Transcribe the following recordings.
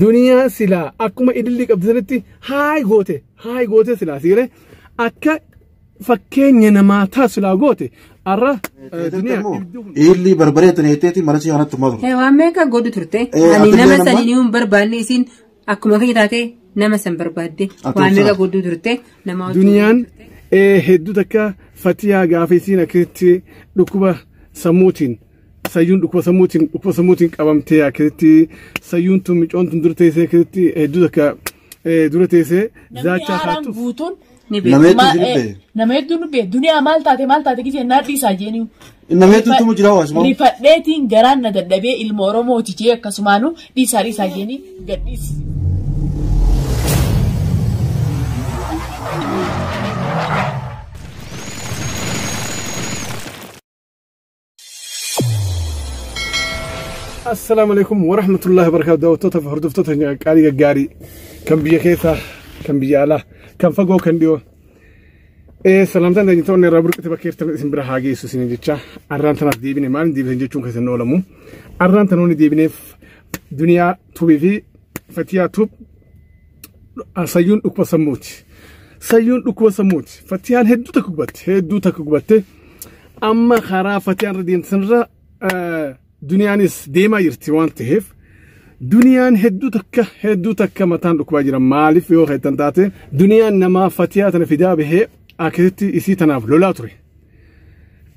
Duniyaan silaa akkuma ilillii qabdu sanitti haay goote haay goote silaa sigalee akka fakkeenya namaa taatu silaa goote arra duniyaa. Illi barbaree taneeteeti mana si kanatti tumaa turte. Waan meeqa godhu turte. Ani nama sanii hin barbaanne isin akkuma kiyya taate nama san barbaadde waan meeqa godhu turte nama. Duniyaan hedduu takka Fatiyaa gaafa isiin akkasitti dhukkuba sammuutiin sayyuun dhukkuba sammuutiin qabamtee akkasitti sayyuun tun micoon tun dura teessee akkasitti hedduu takka dura teessee zaachaa kaattuuf. Guutuun Nama hedduu isin beeku. Nama hedduu nu beeku. Duniyaa maal taate maal taate gisee naa dhiisaa jeeni. Nama hedduu tumu jira hawaasuma. Rifadheetiin garaan na dadhabee ilma Oromooti jee akkasumaanu dhiisaa dhiisaa jeeni gadhiis. Assalaamu alaikum warahmatullahi wabarakatuh. Daawwattoota fi hordoftoota qaalii gaggaarii kan biyya keessaa, kan biyya alaa, kan fagoo, kan dhiyoo. Salaamtaan tajaajiltoonni irraa burqite bakka jirtan isin bira haa geessu isin jecha. Arraan tanaaf deebine maaliin deebisan jechuun keessan oolamu. Arraan tanoonni deebineef Duniyaa Tuubii fi Fatiyaa Tuub sayyuun dhukkuba sammuuti. Sayyuun dhukkuba sammuuti. Fatiyaan hedduu takka gubatte, hedduu takka gubatte. Amma karaa Fatiyaan irra deemte sanarra duniyaanis deemaa jirti waan ta'eef duniyaan hedduu takka mataan dhukkubaa jira. Maaliif yoo jettan taate, duniyaan namaa Fatiyaa tana fidaa bahee akkasitti isii tanaaf lolaa ture.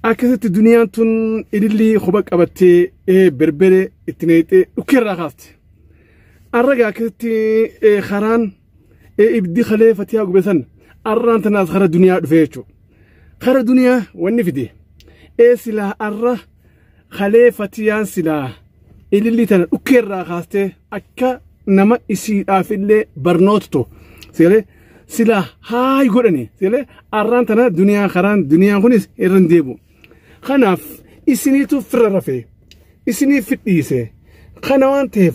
Akkasitti duniyaan tun ilillii quba qabattee berbere itti neexee dhukkeerraa kaaste. Arraga akkasitti karaan ibiddi kalee Fatiyaa gube san arraan tanaas kara duniyaa dhufee jechuudha. Kara duniyaa wanni fide silaa arra kalee Fatiyaan silaa ilillii tana dhukkeerraa kaastee akka nama isiidhaaf illee barnoota ta'u sigalee silaa haay godhani sigalee arraan tana duniyaan karaan duniyaan kunis irra hin deebi'u. Kanaaf isiniitu firra rafee isinii fidhiise. Kana waan ta'eef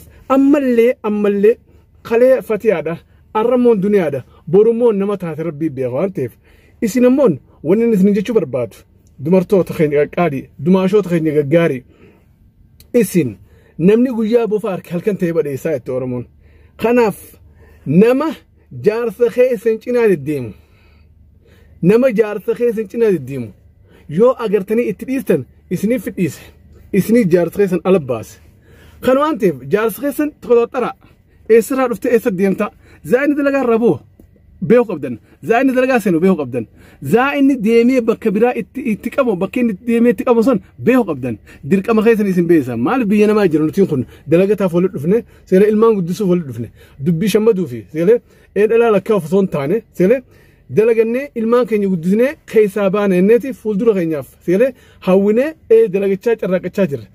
ammallee kalee Fatiyaadha, arrammoon duniyaadha, borummoon nama taate rabbii beeka waan ta'eef isin ammoon wanni inni isin jechuu barbaadu, dumartoota keenya qaqqaalii, dumaashoota keenya gaggaarii, isin namni guyyaa bofa harka halkan ta'e badheessaa jette Oromoon. Kanaaf nama jaarsa keessan cinaa deddeemu, nama jaarsa keessan cinaa deddeemu yoo agartanii itti dhiistan isiniif fidhiise, isinii jaarsa keessan ala baase. Kan waan ta'eef jaarsa keessan toxoxaraa eessarraa dhuftee eessa deemta, zaa'inni dalagaa irraa bu'u beeku qabdan, zaa'inni dalagaa seenu beeku qabdan, zaa'inni deemee bakka biraa itti qabu, bakka inni deemee itti qabu sun beeku qabdan. Dirqama keessan isin beesa. Maal biyya namaa jira nutiin kun dalagataaf walitti dhufne, seera ilmaan guddisuuf walitti dhufne, dubbii shammaduu fi seera dhalaa lakkaa'uuf osoo hin taane, seera dalagannee ilmaan keenya guddisnee keessaa baana inneeti fuuldura keenyaaf seera hawwinee dalagachaa carraaqachaa jirra.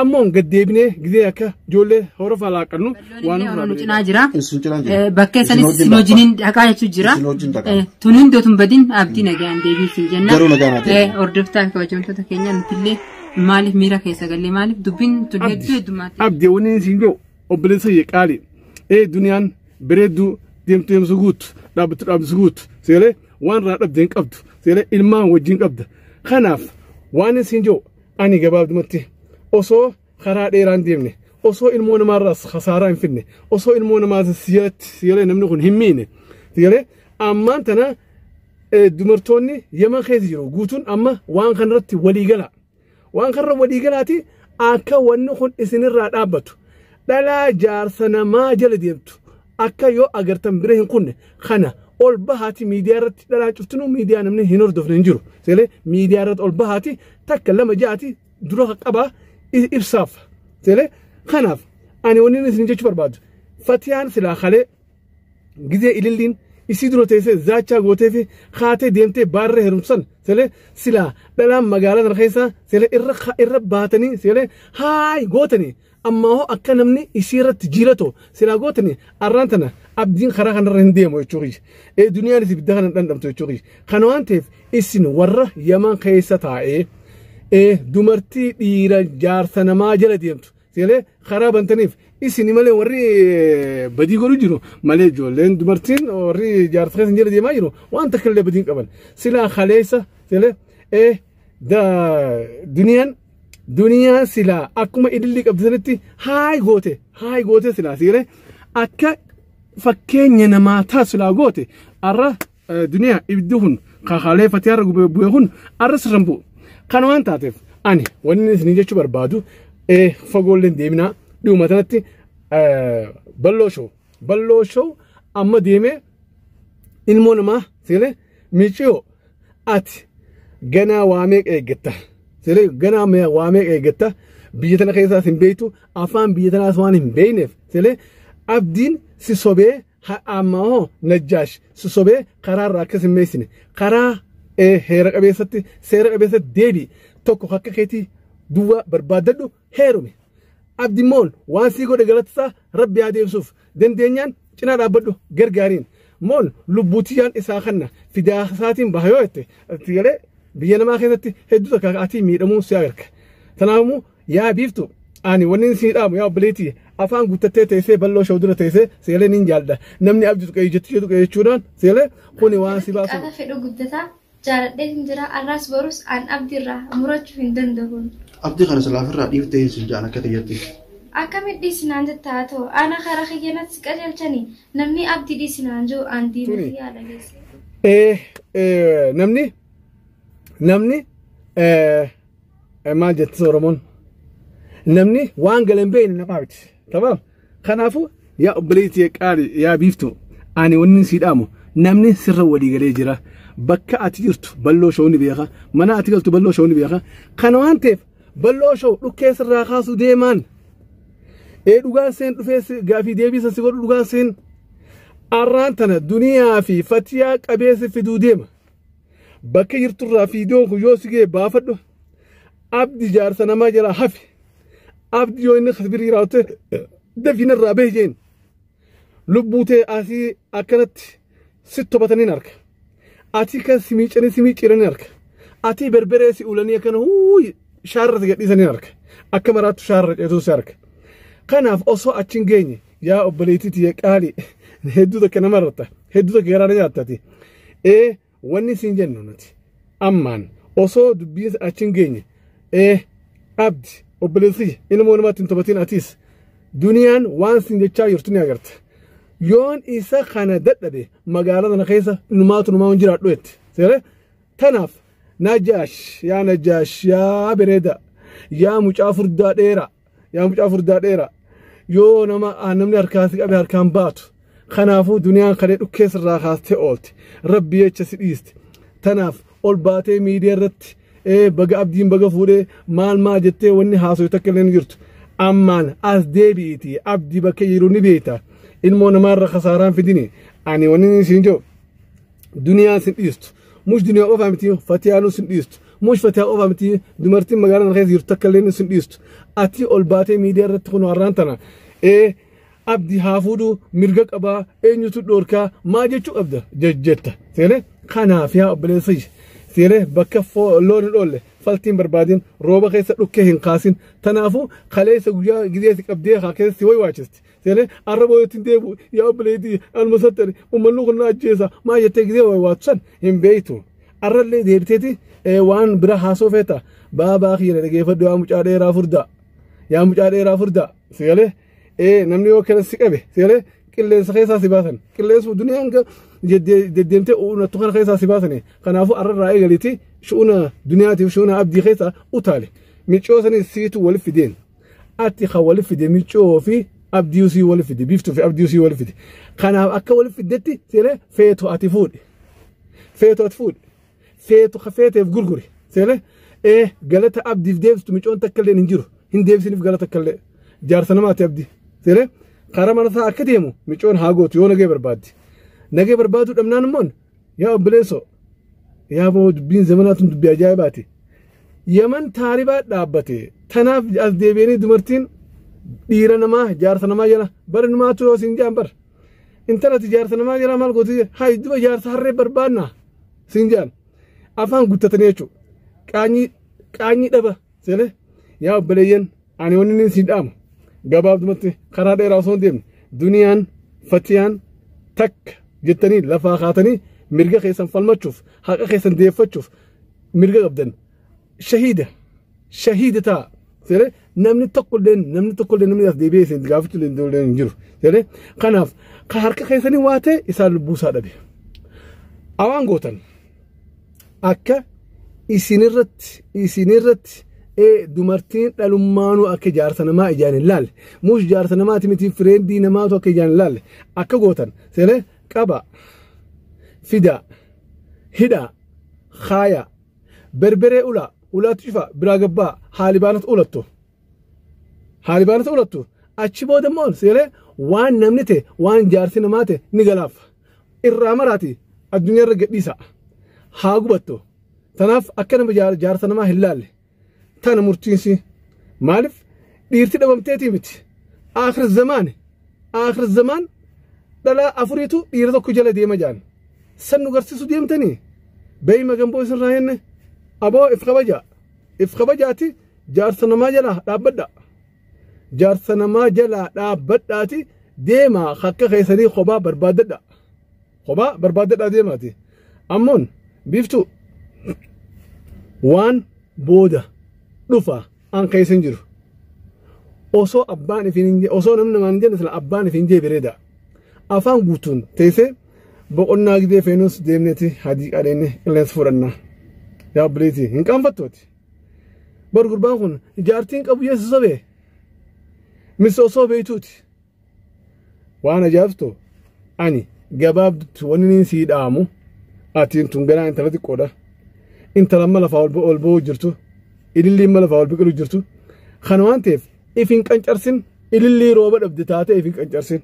Ammoo gaddeebinee gizee akka ijoollee horofaa laaqannu waan nu cinaa jira. Isin cinaa jira. Bakkee sanis isin wajjiniin dhaqaa jechuu jira. Isin wajjin dhaqaa. Tun hundoo tun badin abdii nagaan deebii siin jenna. Garuu nagaan haa ta'u. Hordoftaa fi kabajamtoota keenya, nutillee maaliif miira keessa gallee, maaliif dubbiin tun hedduu heddummaatti. Abdii, wanni isin jiru obboleessa kiyya qaali. Duniyaan bareedduu deemtu deemsu guutu, dhaabbattu dhaabbisu guutu, seelee waan irraa dhabde hin qabdu, seelee ilmaan wajjin qabda. Kanaaf waan isin jiru ani gabaabdumatti osoo karaa dheeraan deemne, osoo ilmoo namaarraas khasaaraa hin fidne, osoo ilmoo namaas siyatti sigalee namni kun hin miine, sigalee ammaan tana dubartoonni Yaman keessa jiru guutuun amma waan kanarratti walii gala. Waan kanarra walii galaati akka wanni kun isinirraa dhaabbatu. Dhalaa jaarsa namaa jala deemtu akka yoo agartan bira hin kunne kana ol bahaati miidiyaa irratti. Dhalaa cuftinuu miidiyaa namni hin hordofne hin jiru. Sigalee miidiyaa irratti ol bahaati takka lama ja'aati dura qabaa ibsaaf. Sigalee kanaaf ani wanni isin jechuu barbaadu, Fatiyaan silaa kalee gizee ililliin isii dura teessee zaachaa gootee fi kaatee deemtee baarree heerumsan, silee silaa dhalaan magaalaa sana keessa silee irra baatanii silee haay gootanii amma hoo akka namni isii irratti jiilatu silaa gootanii arraan tana abdiin karaa kanarra hin deemu jechuu kiyya. Duniyaanis ibidda kana dhandhamtu jechuu kiyya. Kana waan ta'eef isin warra Yaman keessa taa'ee dumartii dhiira jaarsa namaa jala deemtu silee karaa bantaniif isin malee warri badii godhu jiru malee, ijoolleen dubartiin warri jaarsa keessa jala deemaa jiru waan takka illee badii hin qaban. Silaa kaleessa silee duniyaan silaa akkuma ilillii qabdu sanitti haay goote haay goote silaa silee Akka fakkeenya namaa taasisu goote arra duniyaa ibiddi kun kakaalee Fatiyaa irra bu'e kun arra sirran bu'u. Kana waan taateef ani wanni isin jechuu barbaadu fagoolleen deeminaa dhiyuma tanatti balloo shoo amma deemee ilmoo namaa seelee miiciyoo ati ganaa waa meeqa eeggatta seelee ganaa waa meeqa eeggatta biyya tana keessaas hin beektu afaan biyya tanaas waan hin beekneef seelee abdiin si sobee amma hoo najjaash si sobee karaarraa akkas hin meessine karaa heera qabeessatti seera qabeessatti deebii tokko akka keetii duwwaa barbaaddadhu heerume. Abdimmoon waan sii godhe galatisaa rabbi haa deebisuuf dandeenyaan cinaa dhaabbadhu gargaariin moon lubbuutiyyaan isaa kanna fidaa isaatiin baha yoo jette itti galee biyya namaa keessatti hedduu takka ati miidhamuu si agarka. Kanaafuu yaa biiftu ani wanni sii dhaamu yaa obboleettii afaan guuttattee teessee balloo shawuu dura teessee seelee niin jaalladha namni abdi tuqee jettu tuqee jechuudhaan seelee kuni waan si baasu. Xiqqaata fedhu guddataa jaaladhee hin jira arraas borus an abdiirraa murachuu hin danda'u. Abdii kana silaafirraa dhiiftee sin jaan akka tayyatti. Akkamitti dhiisinaan jetta haa ta'u ana karaa kiyyanatti qajeelchanii namni abdii dhiisinaan jiru an diina yaada geesse. Namni maal jettis Oromoon namni waan galan beekne namaa miti. Tamaam. Kanaafuu yaa obboleettii qaali yaa biiftu ani wanni sii dhaamu namni sirra walii galee jira. Bakka ati jirtu balloo shoo ni beeka. Mana ati galtu balloo shoo ni beeka. Kana waan ta'eef balloo shoo dhukkee sirraa kaasuu deemaan. Dhugaan seen dhufee gaafii deebiisa si godhu dhugaan seen arraan tana duniyaa fi fatiyaa qabeessa fiduu deema. Bakka jirturraa fiidoon kun yoo si ga'e baafadhu. Abdi jaarsa namaa jalaa hafi. Abdi yoo inni kasbirii raawwate dafina irraa bahi jeen. Lubbuu ta'e asii akkanatti si tobataniin arga. Ati kan si miicanii si miiciranii arga. Ati berberee si ulanii akkana shaarra si gadhiisanii arga. Akka maraattu shaarra ceetuu si arga. Kanaaf osoo achi hin geenye yaa obboleettii tiyya qaali hedduu takka nama irratti hedduu takka garaa nyaattati. Wanni siin jennu nuti ammaan osoo dubbiin achi hin geenye abdi obboleessi ilmoo namaatti hin taphatin atis duniyaan waan siin jechaa jirtu ni agarta. Yoon isa kana dadhabe magaalaa tana keessa numaatu numaa hin jiraadhu jetti. Seeree tanaaf Najjaash yaa Najjaash yaa bareeda yaa mucaa furdaa dheeraa yaa mucaa furdaa dheeraa yoo nama namni harkaa si qabe harkaan baatu kanaafuu duniyaan kalee dhukkee sirraa kaastee oolte rabbi jecha si dhiiste tanaaf ol baatee miidiyaa irratti baga abdiin baga fuudhee maal maal jettee wanni haasoo takka illee ni jirtu ammaan as deebi'iiti abdii bakka jiru ni beekta ilmoo namaarra kasaaraan fidini ani wanni siin jiru duniyaan sin dhiistu mush duniyaa qofaa miti fatiyaanuu sin dhiistu mush fatiyaa qofaa miti dumartiin magaalaa keessa jirtu takka illee sin dhiistu ati ol baatee miidiyaa irratti kun har'aan tana abdii haa fuudhu mirga qabaa eenyutu dhoorkaa maa jechuu qabda jetta seelee kanaaf yaa obboleessa seelee bakka loon hin oolle faltiin barbaadin rooba keessa dhukkee hin kaasin tanaafuu kaleessa guyyaa gizee si qabdee haa keessa si waywaachiste seelee arra booyatti hin deebi'u yaa obboleettii anuma sattani uummanni kun na ajjeesa maa jettee gizee waywaatu san hin beektu arrallee deebiteeti waan bira haasoo feeta baabaa kiyya dhageeffadhu yaa mucaa dheeraa furdaa yaa mucaa dheeraa furdaa seelee namni yoo kana si qabe seelee qilleensa keessaa si baasan qilleensu duniyaan deddeemtee uunattu kana keessaa si baasani kanaafuu arrarraa eegaliiti shu'una duniyaatiif shu'una abdii keessaa utaale miccoo sanii siitu wal fideen ati ka wal fide miccoo fi abdii sii wal fide biiftuu fi abdii sii wal fide kanaaf akka wal fidetti seelee feetu ati fuudhi feetu ati fuudhi feetu ka feeteef gurguri seelee galata abdiif deebistu miccoon takka illee hin jiru hin deebisiniif galata takka illee jaarsa namaati abdii seelee karaa mana isaa akka deemu miccoon haa gootu yoo nagee barbaaddi nagee barbaaduu dhabnaan immoo yaa obboleessoo yaa boo dubbiin zamanaatun dubbii ajaa'ibaati yaman taaribaa dhaabbate tanaaf as deebi'anii dumartiin dhiira namaa jaarsa namaa jala bara numaatu yoo siin jaan bar intalati jaarsa namaa jala maal gooti haa duba jaarsa harree barbaadna siin jaan afaan guttatanii jechuudha qaanyii dhaba seelee yaa obboleeyyan ani wanni inni siin dhaamu gabaabdumatti karaa dheeraa osoo hin deemne duniyaan fatiyaan takka jettanii lafaa kaatanii mirga keessan falmachuuf haqa keessan deeffachuuf mirga qabdan shahiida shahiida ta'a seelee Namni tokkollee namni as deebi'ee isin gaafachuu hin jiru. Kanaaf ka harka keessanii waa ta'e isaan lubbuu isaa dhabe. Awaan gootan akka isinirratti dumartiin dhalummaanuu akka jaarsa namaa ijaan hin laalle muus jaarsa namaati miti fireendii namaatu akka ijaan hin laalle akka gootan seelee qaba fida hidha haaya berberee ula ulaatu cufa biraa gabbaa haalibaanatu ulattu achi booda immoo seelee waan namni ta'e waan jaarsi namaa ta'e ni galaafa irraa maraati addunyaa irra gadhiisa haa gubattu tanaaf akka nama jaarsa namaa hin laalle tana murtiinsi maaliif dhiirti dhabamteetii miti aakhir zamaan dhalaa afuriitu dhiira tokko jala deema jaan san nu garsiisu deemtanii beeyma gamboo isinirraa jenne aboo if kabajaati jaarsa namaa jalaa dhaabbadha jaarsa namaa jalaa dhaabbadhaati deemaa akka keessanii kophaa barbaaddadha deemaati ammoon biiftu waan booda dhufa an keessa hin jiru osoo abbaan ifin osoo namni namaan hin jenne sila abbaan ifin jee bareeda afaan guutuun teessee boqonnaa gidee feenus deemneeti hadii qadeenne qilleensa fudhanna yaa obboleetii hin qaanfattooti bar gurbaan kun jaartiin qabu yeessu sobee mis osoo beeytuuti waan ajaa'ibtu ani gabaabdutti wanni niin sii dhaamu atiin tun ganaa intala xiqqoodha intala amma lafaa ol ba'uu jirtu ililliin ma lafaa ol biqilu jirtu kana waan ta'eef if hin qancarsin ilillii rooba dhabde taate if hin qancarsin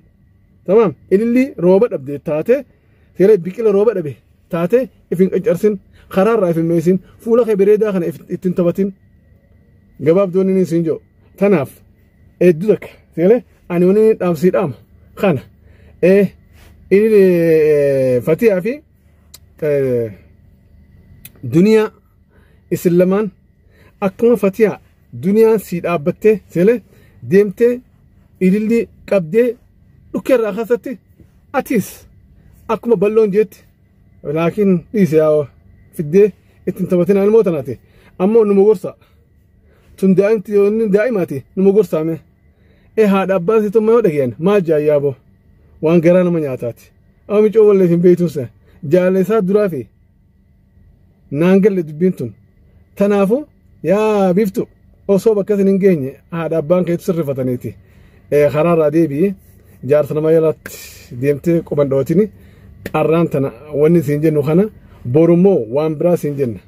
tamaam ilillii rooba dhabde taate seera biqila rooba dhabe taate if hin qancarsin karaarraa if hin meesin fuula kee bareedaa kana ittiin taphatin gabaabdoonni niin siin jiru tanaaf hedduu takka seera ani wanni dhaamsii dhaamu kana inni Fatiyaa fi duniyaa isin lamaan akkuma Fatiyaa duniyaan sii dhaabbattee seelee deemtee ilillii qabdee dhukkeerraa kaasatti atis akkuma balloon jeetti laakiin dhiise yaa fiddee ittiin taphatin ilmoo tanaati ammoo numa gorsa tun daa'imaati numa gorsaame haadha abbaa sitummaa yoo dhageen maal jaayyaaboo waan garaa nama nyaataati amma micoo walleef hin beektuunsa jaalala isaa duraa fi naan galle dubbiin tun tanaafu yaa biiftu osoo bakka isin hin geenye haadha abbaan keetu sirrifataniiti karaarraa deebi'i jaarsa namaa jalatti deemtee quban dhawatini qarraan tana wanni isin jennu kana borummoo waan biraa isin jenna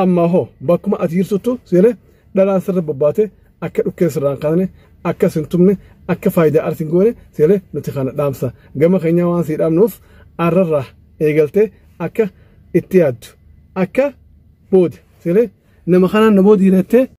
amma hoo bakkuma ati jirtuttu seelee dhalaan sirra bobbaate akka dhukkee sirraan kaasne akka isin tumne akka faayidaa arsin goone seelee nuti kana dhaamsa gama keenyaa waan sii dhaamnuuf arrarraa eegaltee akka itti yaaddu akka booda seelee nama kanaan na booda hidhattee.